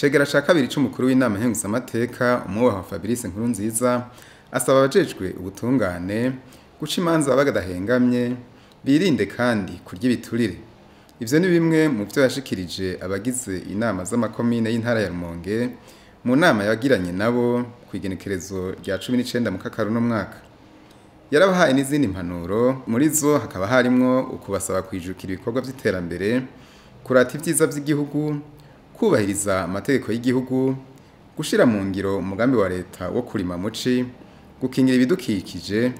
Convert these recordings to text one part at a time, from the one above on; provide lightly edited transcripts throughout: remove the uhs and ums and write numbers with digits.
Icegera ca kabiri c'umukuru w'inama nkenguzamateka, umwubahwa Fabrice Nkurunziza, asaba abajejwe ubutungane guca imanza bagadahengamye, birinde kandi kurya ibiturire. Ivyo ni bimwe mu vyo yashikirije abagize inama z'amakomine y'intara ya Rumonge mu nama yagiranye nabo kw'igenekerezo rya 19 mu Kakaro no mwaka. Yarabahaye n'izindi mpanuro, muri zo hakaba harimwo ukubasaba kwijukira ibikorwa vy'iterambere, kurata ivyiza vy'igihugu, kubahiriza amategeko y'igihugu, gushira mu ngiro umugambi wa leta wo kurima muci, gukingira ibidukikije,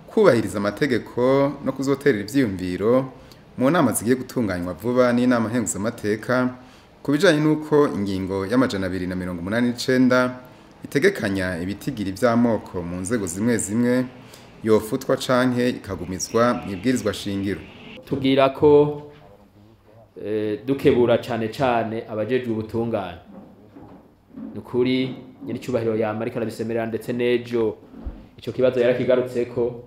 kubahiriza amategeko no kuzoterera ivyiyumviro mu nama zigiye gutunganywa vuba n'inama nkenguzamateka ku bijanye n'uko ingingo y'289 itegekanya ibitigiri vy'amoko mu nzego zimwe zimwe yofutwa canke ikagumizwa mw'ibwirizwa shingiro. Tubwira ko dukebura cane cane abajejwe ubutungane. Nukuri nyir'icyubahiro yama ariko arabisemerera, ndetse n'ejo ico kibazo yarakigarutseko.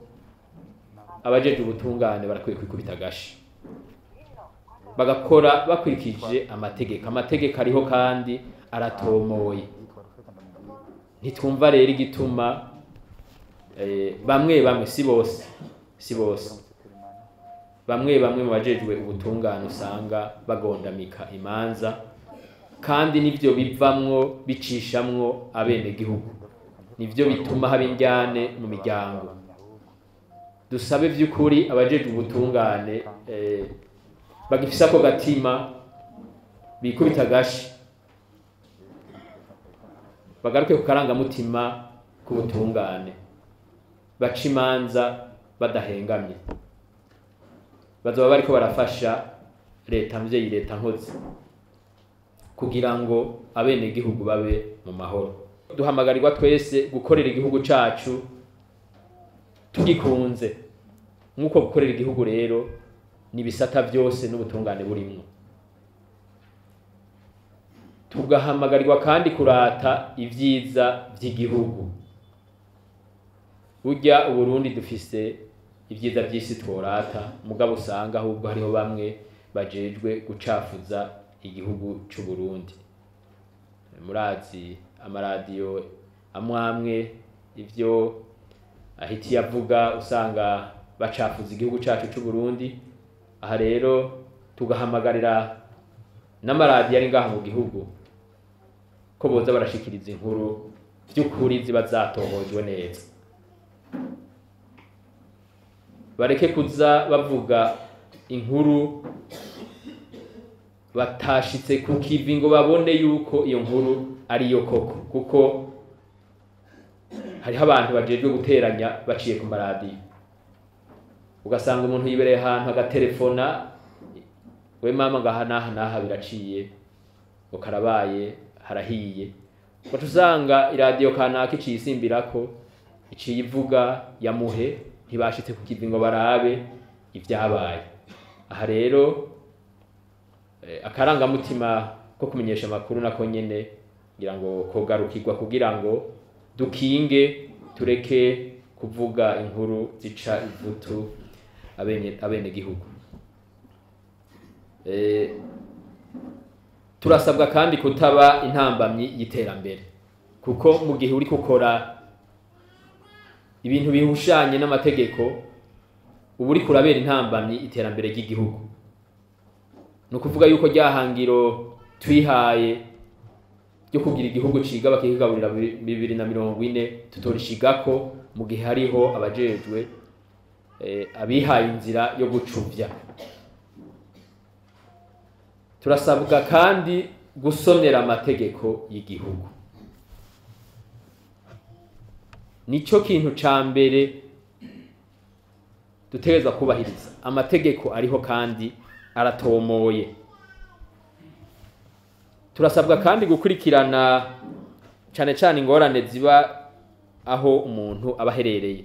Abajejwe ubutungane barakwiye kwikubita agashi, bagakora bakurikije amategeko. Amategeko ariho kandi aratomoye. Ntitwumva rero igituma bamwe bamwe, si bose, si bose, bamwe bamwe mu bajejwe ubutungane usanga bagondamika imanza, kandi nivyo bivamwo bicishamwo abenegihugu, nivyo bituma haba indyane mu miryango. Dusabe vy'ukuri abajejwe ubutungane bagifise ako gatima, bikubita agashi, bagaruke ku karangamutima k'ubutungane, baca imanza badahengamye. Bazoba bariko barafasha leta mvyeyi, leta nkozi, kugira ngo abenegihugu babe mu mahoro. Duhamagarirwa twese gukorera igihugu cacu tugikunze. Nk'uko gukorera igihugu rero n'ibisata byose n'ubutungane burimwo. Tugahamagarirwa kandi kurata ivyiza vy'igihugu. Burya Uburundi dufise ivyiza vy'isi tworata, mugabo usanga ahubwo hariho bamwe bajejwe gucafuza igihugu c'u Burundi. Murazi amaradiyo amwamwe ivyo ahiti yavuga, usanga bacafuza igihugu cacu c'u Burundi. Aha rero tugahamagarira n'amaradiyo ari ngaha mu gihugu ko boza barashikiriza inkuru vy'ukuri ziba zatohojwe neza, bareke kuza bavuga inkuru batashitse ku kivi ngo babone yuko iyo nkuru ariyo koko, kuko hariho abantu bajejwe guteranya baciye ku maradiyo. Ugasanga umuntu yibereye ahantu agaterefona, we mama ngaha naha naha biraciye, ngo karabaye harahiye, ugaca usanga iradiyo kanaka iciye isimbirako, iciye ivuga yamuhe, ntibashitse ku kivi ngo barabe ivyabaye. Aha rero akarangamutima ko kumenyesha amakuru nako nyene ngira ngo kogarukirwa, kugira ngo dukinge, tureke kuvuga inkuru zica ivutu abenegihugu. Turasabwa kandi kutaba intambamyi y'iterambere, kuko mu gihe uri gukora ibintu bihushanye n'amategeko uba uriko urabera intambamyi iterambere ry'igihugu. Ni ukuvuga yuko ryahangiro twihaye ryo kugira igihugu ciga bakigaburira 2040 tutorishigako mu gihe hariho abajejwe abihaye inzira yo gucuvya. Turasabwa kandi gusonera amategeko y'igihugu. Nico kintu ca mbere dutegerezwa kubahiriza. Amategeko ariho kandi aratomoye. Turasabwa kandi gukurikirana cane cane ingorane ziba aho umuntu aba aherereye,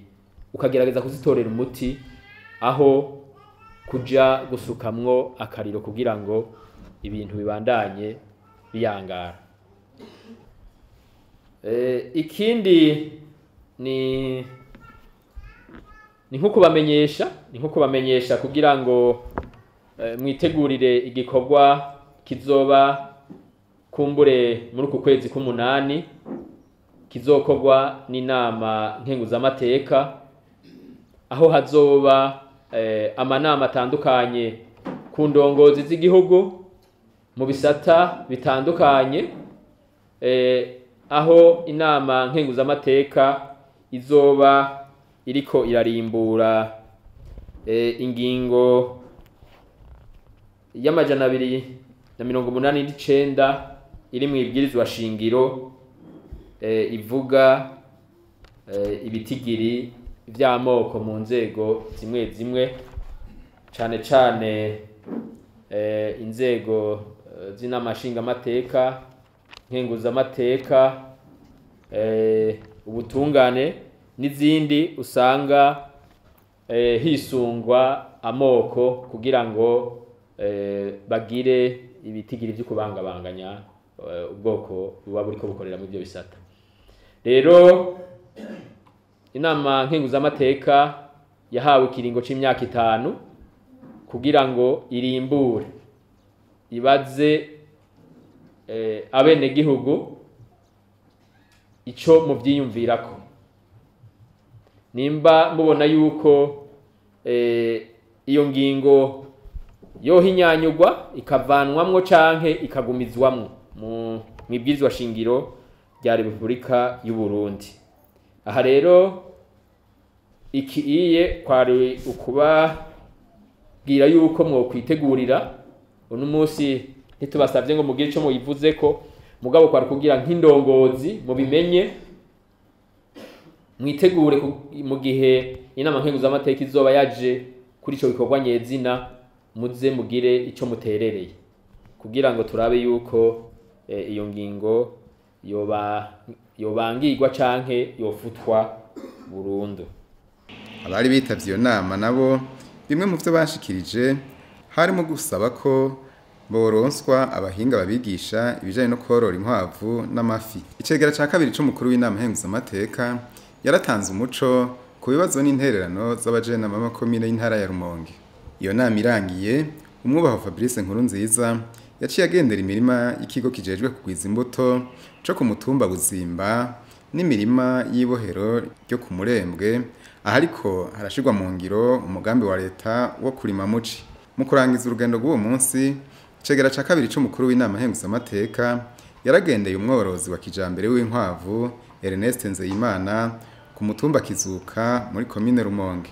ukagerageza kuzitorera umuti aho kuja gusukamwo akariro kugira ngo ibintu bibandanye biyangara. Ikindi ni nko kubamenyesha kugira ngo mwitegurire igikorwa kizoba kumbure muri uku kwezi k'umunani kizokorwa n'inama nkenguzamateka, aho hazoba amanama atandukanye ku ndongozi z'igihugu mu bisata bitandukanye, aho inama nkenguzamateka izoba iriko irarimbura ingingo y'289 iri mu ibwirizwa shingiro, ivuga ibitigiri vy'amoko mu nzego zimwe zimwe, cane cane inzego z'inama nshingamateka, nkenguzamateka, ubutungane n'izindi usanga hisungwa amoko kugira ngo bagire ibitigiri vyo kubangabanganya ubwoko buba buriko bukorera mu byo bisata. Rero inama nkenguzamateka yahawe ikiringo c'imyaka 5 kugira ngo irimbure ibaze abenegihugu ico muvyiyumvirako. Nimba mubona yuko iyo ngingo yohinyanyugwa ikavanwamwo canke ikagumizwamwo mu mwibwirizwa shingiro rya Repubulika y'u Burundi. Aha rero iki iye kwari ukubabwira yuko mwokwitegurira uno munsi, ntitubasavye ngo mugire ico muyivuzeko, mugabo kwari kugira nk'indongozi mubimenye, mwitegure mu gihe inama nkenguzamateka izoba yaje kuri ico gikorwa nyezina, muze mugire ico muterereye kugira ngo turabe yuko iyo ngingo yobangirwa canke yofutwa burundu. Abari bitavye iyo nama nabo bimwe mu vyo bashikirije harimo gusaba ko boronswa abahinga babigisha ibijanye no korora inkwavu n'amafi. Icegera ca kabiri c'umukuru w'inama nkenguzamateka yaratanze umuco ku bibazo n'intererano z'abajenama b'amakomine y'intara ya Rumonge. Iyo nama irangiye, umwubaho Fabrice Nkurunziza yaciye agendera imirima y'ikigo kijejwe kugwiza imbuto co ku mutumba Buzimba n'imirima y'ibohero ryo ku Murembwe, ahariko harashirwa mu ngiro umugambi wa leta wo kurima muci. Mu kurangiza urugendo rw'uwo munsi, icegera ca kabiri c'umukuru w'inama nkenguzamateka yaragendeye umworozi wa kijambere w'inkwavu Ernest Nzeyimana ku mutumba Kizuka muri komine Rumonge.